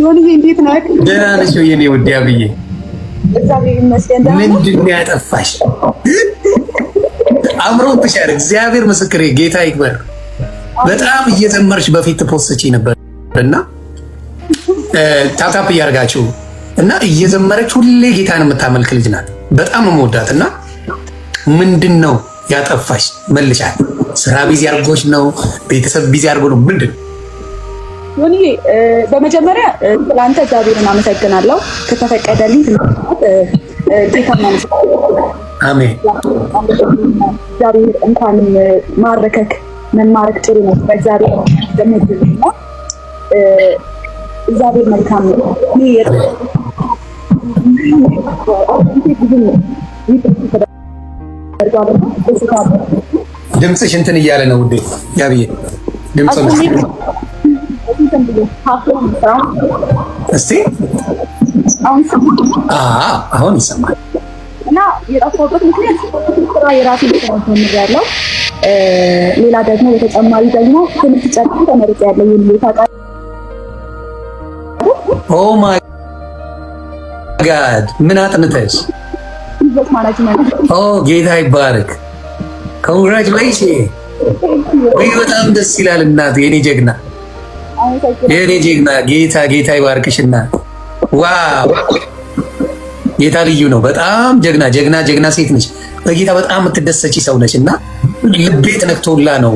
ዮኒዬ፣ እንዴት ነህ? ደህና ነሽ ወይ የኔ ውድ አብዬ? እግዚአብሔር ይመስገን። ደህና ነህ? ምንድን ነው ያጠፋሽ? አምሮብሻል። እግዚአብሔር ምስክሬ፣ ጌታ ይክበር። በጣም እየዘመርሽ በፊት ት post ቺ ነበር እና tap tap እያደረጋችሁ እና እየዘመረች ሁሌ ጌታን የምታመልክ ልጅ ናት። በጣም ነው የምወዳት። እና ምንድን ነው ያጠፋሽ? መልሻል። ስራ busy አድርጎሽ ነው? ቤተሰብ busy አድርጎ ነው? ምንድን ነው? ዮኒዬ፣ በመጀመሪያ ስለአንተ እግዚአብሔርን አመሰግናለሁ። ከተፈቀደልኝ ጌታን አመሰግናለሁ። አሜን። እግዚአብሔር እንኳንም ማረከክ፣ መማረክ ጥሩ ነው። በእግዚአብሔር ደግሞ እግዚአብሔር መልካም ነው። እኔ ብዙም ተደርጓል። ድምፅሽ እንትን እያለ ነው ውዴ። ያብዬ ድምፅ እስቲ። አሁን ይሰማል። እና የጠፋሁበት ምክንያት ስራ፣ የራሴ ስራ ጀምሬያለሁ። ሌላ ደግሞ በተጨማሪ ደግሞ ትምህርት ጨርሼ ተመርቄያለሁ። ይሄን ታውቃለህ? Oh my God፣ ምን አጥንተሽ? Business management። Oh፣ ጌታ ይባረክ። Congratulation! ወይ በጣም ደስ ይላል። እናት፣ የኔ ጀግና፣ የኔ ጀግና፣ ጌታ ጌታ ይባርክሽ እናት። Wow፣ ጌታ ልዩ ነው። በጣም ጀግና ጀግና ጀግና ሴት ነች። በጌታ በጣም የምትደሰቺ ሰው ነች እና ልቤ ተነክቶላ ነው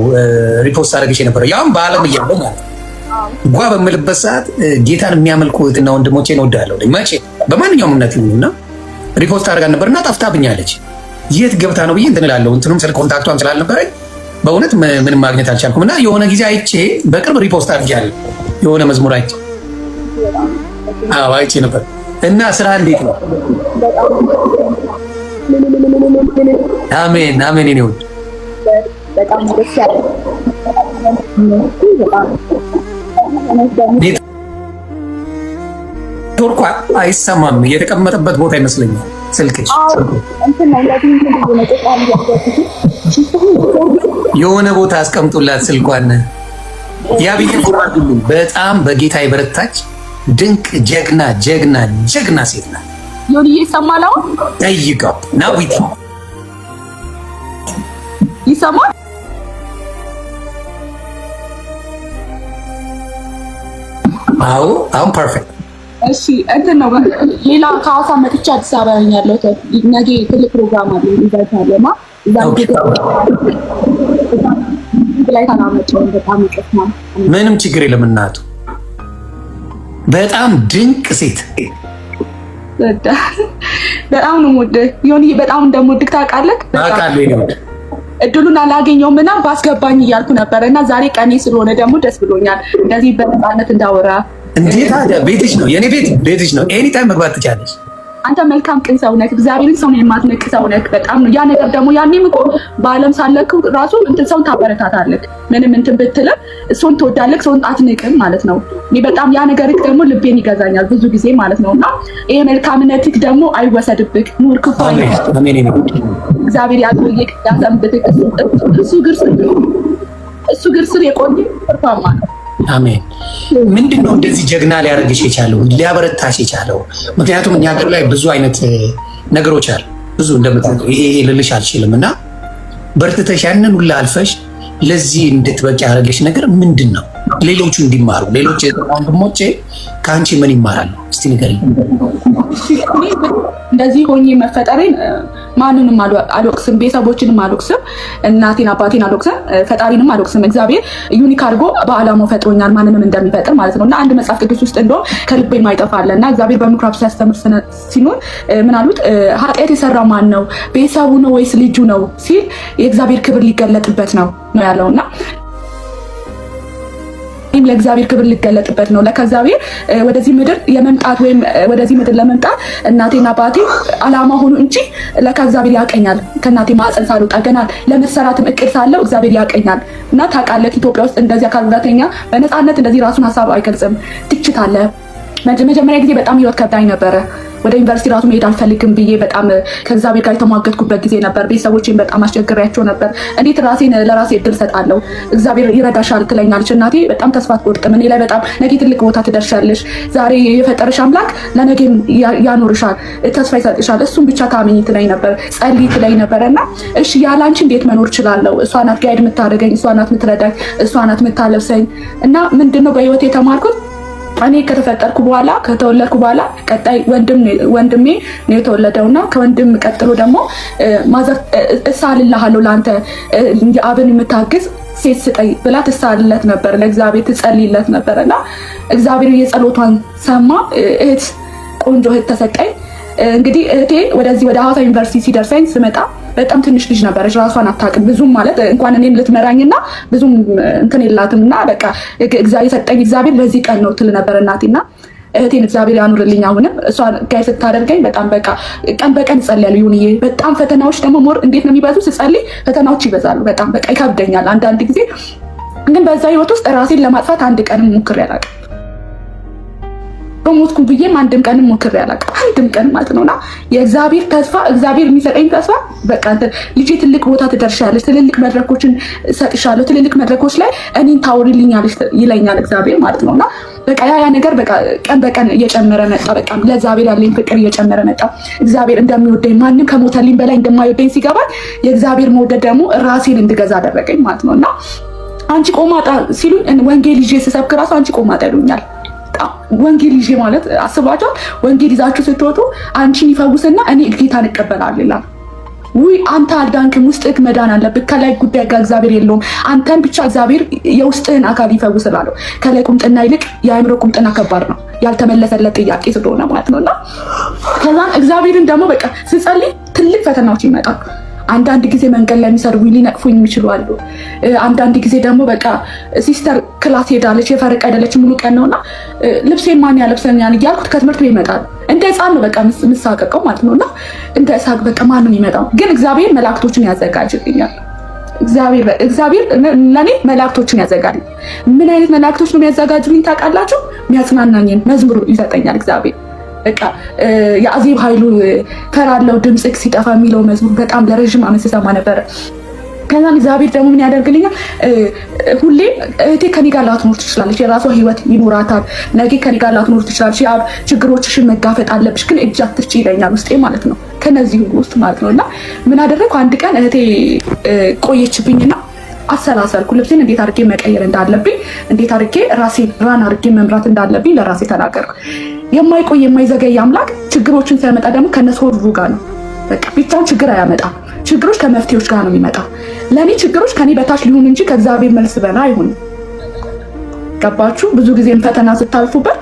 repost አድርገሽ የነበረው፣ ያውም በዓለም እያለ ማለት ጓ በምልበት ሰዓት ጌታን የሚያመልኩ እህትና ወንድሞቼን እወዳለሁ። መቼ በማንኛውም እምነት ይሁን እና repost አድርጋ ነበር እና ጠፍታብኛለች። የት ገብታ ነው ብዬ እንትን እላለሁ። እንትኑም ስልክ contact ቷም ስላልነበረኝ በእውነት ምንም ማግኘት አልቻልኩም። እና የሆነ ጊዜ አይቼ በቅርብ repost አድርጌያለሁ። የሆነ መዝሙር አይቼ፣ አዎ አይቼ ነበር። እና ስራ እንዴት ነው? አሜን አሜን። የኔ ውድ። በጣም ደስ ያለ በጣም ኔትወርኩ አይሰማም። የተቀመጠበት ቦታ ይመስለኛል ስልክሽ። እንትን ነው እንደዚህ እንትን ብዬ ነው ጥቃም እያደረኩት። የሆነ ቦታ አስቀምጡላት ስልኳን። ያብዬ ጉራጉልኝ። በጣም በጌታ የበረታች ድንቅ ጀግና ጀግና ጀግና ሴት ናት። ዮኒዬ፣ ይሰማል አሁን? ጠይቀው ናዊት። ይሰማል? አዎ፣ አሁን perfect። እሺ፣ እንትን ነው፣ ሌላ ከሐዋሳ መጥቼ አዲስ አበባ ነኝ ያለሁት። ነገ ትልቅ ፕሮግራም አለ፣ invite አለ እና እዛ ላይ ታላመጣው በጣም ይቅርታ። ምንም ችግር የለም እናቱ። በጣም ድንቅ ሴት። በጣም ነው የምወድህ ዮኒዬ፣ በጣም እንደምወድህ ታውቃለህ። አውቃለሁ የኔ ውድ። እድሉን አላገኘውም እና ባስገባኝ እያልኩ ነበር እና ዛሬ ቀኔ ስለሆነ ደግሞ ደስ ብሎኛል እንደዚህ በነፃነት እንዳወራ። እንዴት ታዲያ፣ ቤትሽ ነው፣ የኔ ቤት ቤትሽ ነው። Anytime መግባት ትችያለሽ። አንተ መልካም ቅን ሰው ነህ። እግዚአብሔርን ሰውን የማትንቅ ሰው ነህ። በጣም ነው ያ ነገር ደግሞ ያኔም እኮ በዓለም ሳለክ ራሱ እንትን ሰውን ታበረታታለህ። ምንም እንትን ብትልም ሰውን ትወዳለህ፣ ሰውን አትንቅም ማለት ነው። እኔ በጣም ያ ነገርህ ደግሞ ልቤን ይገዛኛል ብዙ ጊዜ ማለት ነው። እና ይሄ መልካምነትህ ደግሞ አይወሰድብህ። ኑር፣ ክፉ አሜን አሜን። የኔ ውድ። እግዚአብሔር ያቆየህ፣ ያሰንብትህ። እሱ እግር ስር የቆየ ትርፋማ ነው። አሜን። ምንድን ነው እንደዚህ ጀግና ሊያደርግሽ የቻለው፣ ሊያበረታሽ የቻለው? ምክንያቱም እኛ ሀገር ላይ ብዙ አይነት ነገሮች አሉ። ብዙ እንደምታውቀው ይሄ ይሄ ልልሽ አልችልም። እና በርትተሽ ያንን ሁላ አልፈሽ ለዚህ እንድትበቂ ያደረገሽ ነገር ምንድን ነው? ሌሎቹ እንዲማሩ፣ ሌሎች ወንድሞቼ ከአንቺ ምን ይማራሉ? እስቲ ንገሪኝ። እንደዚህ ሆኜ መፈጠሬን ማንንም አልወቅስም፣ ቤተሰቦችንም አልወቅስም፣ እናቴን አባቴን አልወቅስም፣ ፈጣሪንም አልወቅስም። እግዚአብሔር unique አድርጎ በአላማው ፈጥሮኛል፣ ማንንም እንደሚፈጥር ማለት ነው። እና አንድ መጽሐፍ ቅዱስ ውስጥ እንደውም ከልቤ የማይጠፋ አለ እና እግዚአብሔር በምኩራብ ሲያስተምር ሲኖር ምን አሉት? ኃጢአት የሰራ ማን ነው? ቤተሰቡ ነው ወይስ ልጁ ነው ሲል የእግዚአብሔር ክብር ሊገለጥበት ነው ነው ያለው። እና እኔም ለእግዚአብሔር ክብር ልገለጥበት ነው። ለካ እግዚአብሔር ወደዚህ ምድር የመምጣት ወይም ወደዚህ ምድር ለመምጣት እናቴና አባቴ አላማ ሆኑ እንጂ ለካ እግዚአብሔር ያቀኛል። ከእናቴ ማህፀን ሳልወጣ ገና ለመሰራትም እቅድ ሳለው እግዚአብሔር ያቀኛል። እና ታውቃለህ፣ ኢትዮጵያ ውስጥ እንደዚህ አካል ጉዳተኛ በነፃነት እንደዚህ ራሱን ሀሳብ አይገልጽም። ትችት አለ። መጀመሪያ ጊዜ በጣም ህይወት ከብዳኝ ነበረ። ወደ ዩኒቨርሲቲ ራሱ መሄድ አልፈልግም ብዬ በጣም ከእግዚአብሔር ጋር የተሟገትኩበት ጊዜ ነበር። ቤተሰቦቼን በጣም አስቸግሬያቸው ነበር። እንዴት ራሴን ለራሴ እድል ሰጣለሁ? እግዚአብሔር ይረዳሻል ትለኛለች እናቴ። በጣም ተስፋ አትቆርጥም። እኔ ላይ በጣም ነገ ትልቅ ቦታ ትደርሻለሽ፣ ዛሬ የፈጠረሽ አምላክ ለነገም ያኖርሻል፣ ተስፋ ይሰጥሻል፣ እሱን ብቻ ታመኝ ትለኝ ነበር፣ ጸልይ ትለኝ ነበር። እና እሺ ያለ አንቺ እንዴት መኖር እችላለሁ? እሷ ናት guide የምታደርገኝ፣ እሷ ናት የምትረዳኝ፣ እሷ ናት የምታለብሰኝ። እና ምንድነው በህይወት የተማርኩት፣ እኔ ከተፈጠርኩ በኋላ፣ ከተወለድኩ በኋላ ቀጣይ ወንድሜ ነው የተወለደውና ከወንድም ቀጥሎ ደግሞ mother እሳልልሃለሁ ለአንተ የአብን የምታግዝ ሴት ስጠኝ ብላ ትሳልለት ነበር፣ ለእግዚአብሔር ትጸልይለት ነበር። እና እግዚአብሔር የጸሎቷን ሰማ። እህት፣ ቆንጆ እህት ተሰጠኝ። እንግዲህ እህቴ ወደዚህ ወደ ሐዋሳ ዩኒቨርሲቲ ሲደርሰኝ ስመጣ በጣም ትንሽ ልጅ ነበረች። ራሷን አታውቅም ብዙም፣ ማለት እንኳን እኔን ልትመራኝና ብዙም እንትን የላትም። እና በቃ የሰጠኝ እግዚአብሔር ለዚህ ቀን ነው ትል ነበር እናቴና እህቴን እግዚአብሔር ያኑርልኝ። አሁንም እሷ guide ስታደርገኝ በጣም በቃ ቀን በቀን እጸልያለሁ። ይሁንዬ በጣም ፈተናዎች ደግሞ more እንዴት ነው የሚበዙ? ስጸልይ ፈተናዎች ይበዛሉ። በጣም በቃ ይከብደኛል አንዳንድ ጊዜ። ግን በዛ ህይወት ውስጥ ራሴን ለማጥፋት አንድ ቀንም ሞክሬ አላውቅም። በሞትኩ ብዬም አንድም ቀንም ሞክሬ አላውቅም። አንድም ቀን ማለት ነውና የእግዚአብሔር ተስፋ፣ እግዚአብሔር የሚሰጠኝ ተስፋ በቃ ልጄ ትልቅ ቦታ ትደርሻለች፣ ትልልቅ መድረኮችን እሰጥሻለሁ፣ ትልልቅ መድረኮች ላይ እኔን ታወሪልኛለሽ ይለኛል እግዚአብሔር ማለት ነውና በቃ ያ ያ ነገር በቃ ቀን በቀን እየጨመረ መጣ። በቃ ለእግዚአብሔር ያለኝ ፍቅር እየጨመረ መጣ። እግዚአብሔር እንደሚወደኝ፣ ማንም ከሞተልኝ በላይ እንደማይወደኝ ሲገባኝ የእግዚአብሔር መውደድ ደግሞ ራሴን እንድገዛ አደረገኝ ማለት ነው። እና አንቺ ቆማጣ ሲሉኝ፣ ወንጌል ይዤ ስሰብክ ራሱ አንቺ ቆማጣ ይሉኛል። ወንጌል ይዤ ማለት አስባችኋል? ወንጌል ይዛችሁ ስትወጡ አንቺን ይፈውስና እኔ ጌታን እቀበላለሁ ይላል። ውይ አንተ አልዳንክም፣ ውስጥህ መዳን አለብህ። ከላይ ጉዳይ ጋር እግዚአብሔር የለውም። አንተን ብቻ እግዚአብሔር የውስጥህን አካል ይፈውስ እላለሁ። ከላይ ቁምጥና ይልቅ የአእምሮ ቁምጥና ከባድ ነው፣ ያልተመለሰለት ጥያቄ ስለሆነ ማለት ነው። እና ከዛን እግዚአብሔርን ደግሞ በቃ ስጸልይ ትልቅ ፈተናዎች ይመጣሉ። አንዳንድ ጊዜ መንገድ ላይ የሚሰድቡኝ፣ ሊነቅፉኝ የሚችሉ አሉ። አንዳንድ ጊዜ ደግሞ በቃ sister class ሄዳለች፣ የፈረቃ አይደለች፣ ሙሉ ቀን ነውና ልብሴን ማን ያለብሰኛል እያልኩት ከትምህርት ቤት ይመጣል። እንደ ህፃን ነው በቃ የምሳቀቀው ማለት ነው። እና እንደ እሳቅ በቃ ማን ነው የሚመጣው? ግን እግዚአብሔር መላእክቶችን ያዘጋጅልኛል። እግዚአብሔር ለእኔ መላእክቶችን ያዘጋል። ምን አይነት መላእክቶች ነው የሚያዘጋጁልኝ ታውቃላችሁ? የሚያጽናናኝን መዝሙር ይሰጠኛል እግዚአብሔር። በቃ የአዜብ ኃይሉ ፈራለው ድምፅክ ሲጠፋ የሚለው መዝሙር በጣም ለረዥም ዓመት ስሰማ ነበረ። ከዛም እግዚአብሔር ደግሞ ምን ያደርግልኛል? ሁሌ እህቴ ከኔ ጋር ላትኖር ትችላለች፣ የራሷ ህይወት ይኖራታል። ነገ ከኔ ጋር ላትኖር ትችላለች። ያ ችግሮችሽን መጋፈጥ አለብሽ፣ ግን እጅ አትስጪ ይለኛል ውስጤ ማለት ነው። ከነዚህ ሁሉ ውስጥ ማለት ነው። እና ምን አደረግኩ? አንድ ቀን እህቴ ቆየችብኝና አሰላሰልኩ። ልብሴን እንዴት አድርጌ መቀየር እንዳለብኝ፣ እንዴት አድርጌ ራሴን run አድርጌ መምራት እንዳለብኝ ለራሴ ተናገርኩ። የማይቆይ የማይዘገይ አምላክ ችግሮችን ሲያመጣ ደግሞ ከነ solve ጋር ነው። በቃ ብቻውን ችግር አያመጣም። ችግሮች ከመፍትሄዎች ጋር ነው የሚመጣው። ለእኔ ችግሮች ከኔ በታች ሊሆኑ እንጂ ከእግዚአብሔር መልስ በላይ አይሆንም። ገባችሁ? ብዙ ጊዜም ፈተና ስታልፉበት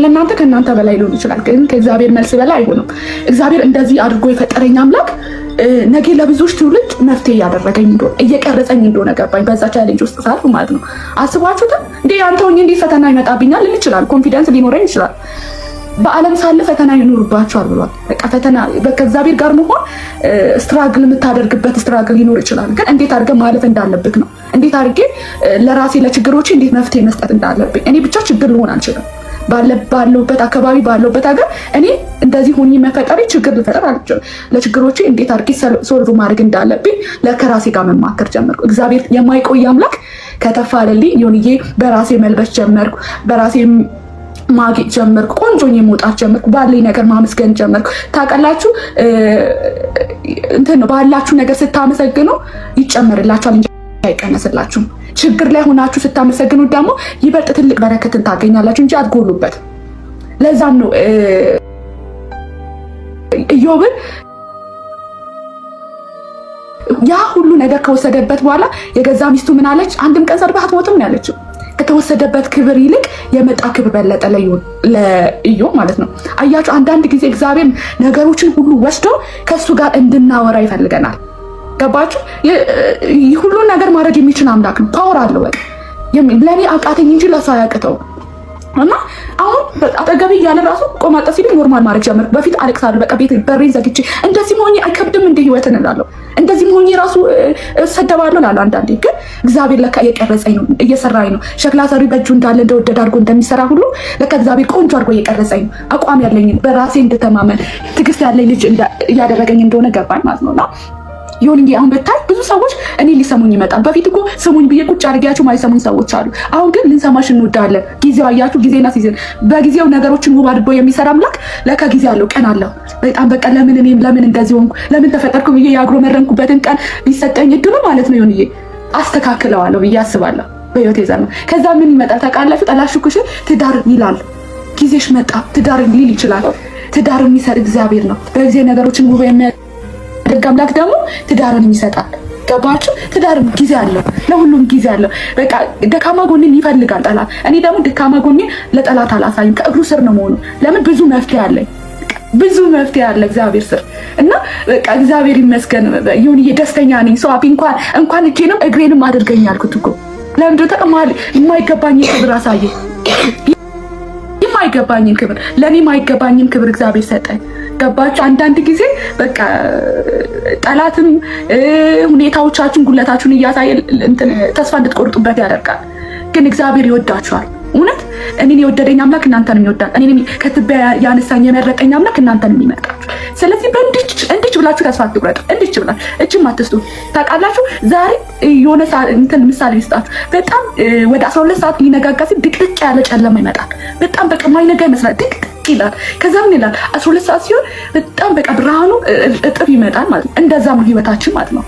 ለእናንተ ከእናንተ በላይ ሊሆን ይችላል፣ ግን ከእግዚአብሔር መልስ በላይ አይሆንም። እግዚአብሔር እንደዚህ አድርጎ የፈጠረኝ አምላክ ነገ ለብዙዎች ትውልድ መፍትሄ እያደረገኝ እንደሆነ፣ እየቀረጸኝ እንደሆነ ገባኝ። በዛ challenge ውስጥ ሳልፍ ማለት ነው። አስባችሁትም እንዴ አንተ ሆኜ እንዴት ፈተና ይመጣብኛል ልል ይችላል። Confidence ሊኖረኝ ይችላል። በዓለም ሳለ ፈተና ይኖርባቸዋል ብሏል። በቃ ፈተና ከእግዚአብሔር ጋር መሆን struggle የምታደርግበት struggle ሊኖር ይችላል። ግን እንዴት አድርገህ ማለፍ እንዳለብህ ነው። እንዴት አድርጌ ለራሴ ለችግሮቼ እንዴት መፍትሄ መስጠት እንዳለብኝ። እኔ ብቻ ችግር ልሆን አልችልም። ባለሁበት አካባቢ፣ ባለሁበት ሀገር እኔ እንደዚህ ሆኜ መፈጠሬ ችግር ልፈጠር አልችልም። ለችግሮቼ እንዴት አድርጌ solve ማድረግ እንዳለብኝ ለከራሴ ጋር መማከር ጀመርኩ። እግዚአብሔር የማይቆይ አምላክ ከተፋለልኝ ዮንዬ በራሴ መልበስ ጀመርኩ። በራሴ ማጌጥ ጀመርኩ። ቆንጆኝ መውጣት ጀመርኩ። ባለኝ ነገር ማመስገን ጀመርኩ። ታውቃላችሁ፣ እንትን ነው፣ ባላችሁ ነገር ስታመሰግኑ ይጨመርላችኋል እንጂ አይቀነስላችሁም። ችግር ላይ ሆናችሁ ስታመሰግኑ ደግሞ ይበልጥ ትልቅ በረከትን ታገኛላችሁ እንጂ አትጎሉበት። ለዛም ነው ኢዮብን ያ ሁሉ ነገር ከወሰደበት በኋላ የገዛ ሚስቱ ምን አለች? አንድም ቀን ሰድበህ አትሞትም ነው ያለችው። ከተወሰደበት ክብር ይልቅ የመጣ ክብር በለጠ ለኢዮብ ማለት ነው። አያችሁ፣ አንዳንድ ጊዜ እግዚአብሔር ነገሮችን ሁሉ ወስዶ ከእሱ ጋር እንድናወራ ይፈልገናል። ገባችሁ? ሁሉን ነገር ማድረግ የሚችል አምላክ ነው። Power አለው። በቃ ለእኔ አቃተኝ እንጂ ለእሱ አያቅተውም። እና አሁን አጠገቤ እያለ ራሱ ቆማጣ ሲሉኝ normal ማድረግ ጀመርኩ። በፊት አለቅሳለሁ። በቃ ቤት በሬን ዘግቼ እንደዚህ መሆኜ አይከብድም እንደ ህይወትን እላለሁ። እንደዚህ መሆኜ ራሱ እሰደባለሁ እላለሁ። አንዳንዴ ግን እግዚአብሔር ለካ እየቀረጸኝ ነው፣ እየሰራኝ ነው። ሸክላ ሰሪ በእጁ እንዳለ እንደወደደ አድርጎ እንደሚሰራ ሁሉ ለካ እግዚአብሔር ቆንጆ አድርጎ እየቀረጸኝ ነው። አቋም ያለኝ፣ በራሴ እንድተማመን፣ ትዕግስት ያለኝ ልጅ እያደረገኝ እንደሆነ ገባኝ ማለት ነው። እና ይሁን እንጂ አሁን ብታይ ብዙ ሰዎች እኔ ሊሰሙኝ ይመጣል። በፊት እኮ ስሙኝ ብዬ ቁጭ አድርጊያቸው ማይሰሙኝ ሰዎች አሉ። አሁን ግን ልንሰማሽ እንወዳለን። ጊዜው አያችሁ፣ ጊዜና season፣ በጊዜው ነገሮችን ውብ አድርጎ የሚሰራ አምላክ ለካ ጊዜ አለው፣ ቀን አለው። በጣም በቃ ለምን እኔም ለምን እንደዚህ ሆንኩ፣ ለምን ተፈጠርኩ ብዬ ያጉረመረምኩበትን ቀን ቢሰጠኝ እድሉ ማለት ነው ይሁንዬ አስተካክለዋለሁ ብዬ አስባለሁ በህይወቴ ዘመን። ከዛ ምን ይመጣል ታውቃላችሁ? ጠላሽ ትዳር ይላል። ጊዜሽ መጣ ትዳር ሊል ይችላል። ትዳር የሚሰጥ እግዚአብሔር ነው። በጊዜ ነገሮችን ውብ የሚያደርግ አምላክ ደግሞ ትዳርን ይሰጣል። ገባችሁ? ትዳር ጊዜ አለው፣ ለሁሉም ጊዜ አለው። በቃ ደካማ ጎኔን ይፈልጋል ጠላት። እኔ ደግሞ ደካማ ጎኔን ለጠላት አላሳይም። ከእግሩ ስር ነው መሆኑ። ለምን ብዙ መፍትሄ አለኝ፣ ብዙ መፍትሄ አለ እግዚአብሔር ስር። እና በቃ እግዚአብሔር ይመስገን ይሁን፣ ደስተኛ ነኝ። ሰው እንኳን እጄንም እግሬንም አድርገኝ አልኩት እኮ። ለምንድን ተቀማል የማይገባኝ ክብር አሳየ፣ የማይገባኝን ክብር፣ ለእኔ የማይገባኝን ክብር እግዚአብሔር ሰጠኝ። ገባችሁ? አንዳንድ ጊዜ በቃ ጠላትም ሁኔታዎቻችሁን ጉለታችሁን እያሳየ ተስፋ እንድትቆርጡበት ያደርጋል። ግን እግዚአብሔር ይወዳችኋል። እውነት እኔን የወደደኝ አምላክ እናንተንም ይወዳል። እኔን ከትቢያ ያነሳኝ የመረጠኝ አምላክ እናንተንም ይመርጣል። ስለዚህ በእንድች እንድች ብላችሁ ተስፋ አትቁረጡ። እንድች ብላችሁ እጅም አትስጡ። ታውቃላችሁ፣ ዛሬ የሆነ እንትን ምሳሌ ይስጣችሁ። በጣም ወደ 12 ሰዓት ሊነጋጋ ሲል ድቅድቅ ያለ ጨለማ ይመጣል። በጣም በቃ ማይነጋ ይመስላል። ድቅድቅ ይላል። ከዛ ምን ይላል? 12 ሰዓት ሲሆን በጣም በቃ ብርሃኑ እጥፍ ይመጣል ማለት ነው። እንደዛም ነው ህይወታችን ማለት ነው።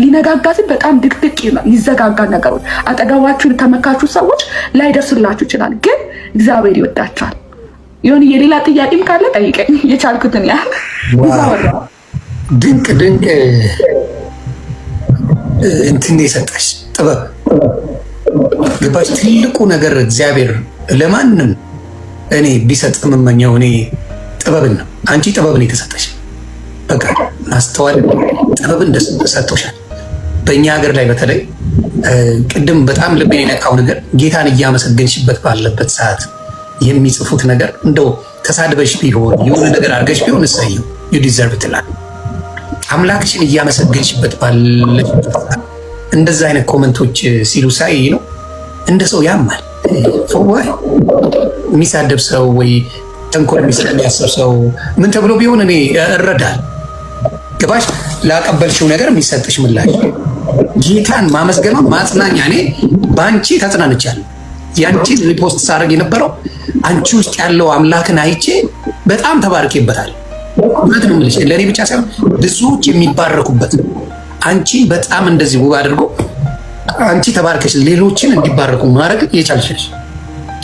ሊነጋጋ ሲል በጣም ድቅድቅ ይላል፣ ይዘጋጋል ነገሮች። አጠገባችሁ ተመካችሁ ሰዎች ላይደርስላችሁ ይችላል፣ ግን እግዚአብሔር ይወዳችኋል። የሆነ የሌላ ጥያቄም ካለ ጠይቀኝ የቻልኩትን ያህል። ድንቅ ድንቅ እንትን የሰጠሽ ጥበብ ገባች። ትልቁ ነገር እግዚአብሔር ለማንም እኔ ቢሰጥ የምመኘው እኔ ጥበብን ነው። አንቺ ጥበብን የተሰጠሽ፣ በቃ ማስተዋል ጥበብን ሰጥቶሻል። በእኛ ሀገር ላይ በተለይ ቅድም በጣም ልቤን የነካው ነገር ጌታን እያመሰገንሽበት ባለበት ሰዓት የሚጽፉት ነገር፣ እንደው ተሳድበሽ ቢሆን፣ የሆነ ነገር አድርገሽ ቢሆን እሰየው you deserve ትላል። አምላክሽን እያመሰገንሽበት ባለሽበት እንደዛ አይነት comment ኦች ሲሉ ሳይ ነው እንደ ሰው ያማል። For የሚሳደብ ሰው ወይ ተንኮል የሚያስብ ሰው ምን ተብሎ ቢሆን እኔ እረዳል። ገባሽ? ላቀበልሽው ነገር የሚሰጥሽ ምላሽ ጌታን ማመስገኗ ማጽናኛ። እኔ በአንቺ ተጽናንቻለሁ። ያንቺ repost ሳደርግ የነበረው አንቺ ውስጥ ያለው አምላክን አይቼ በጣም ተባርኬበታል። እውነት ነው የምልሽ፣ ለእኔ ብቻ ሳይሆን ብዙዎች የሚባረኩበት፣ አንቺ በጣም እንደዚህ ውብ አድርጎ አንቺ ተባርከሽ ሌሎችን እንዲባረኩ ማድረግ የቻልሽ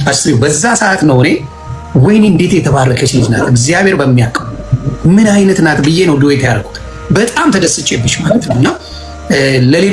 አስቢው። በዛ ሰዓት ነው እኔ ወይኔ እንዴት የተባረከች ልጅ ናት፣ እግዚአብሔር በሚያውቀው ምን አይነት ናት ብዬ ነው duet ያደረኩት። በጣም ተደስቼብሽ ማለት ነው እና ለሌሎ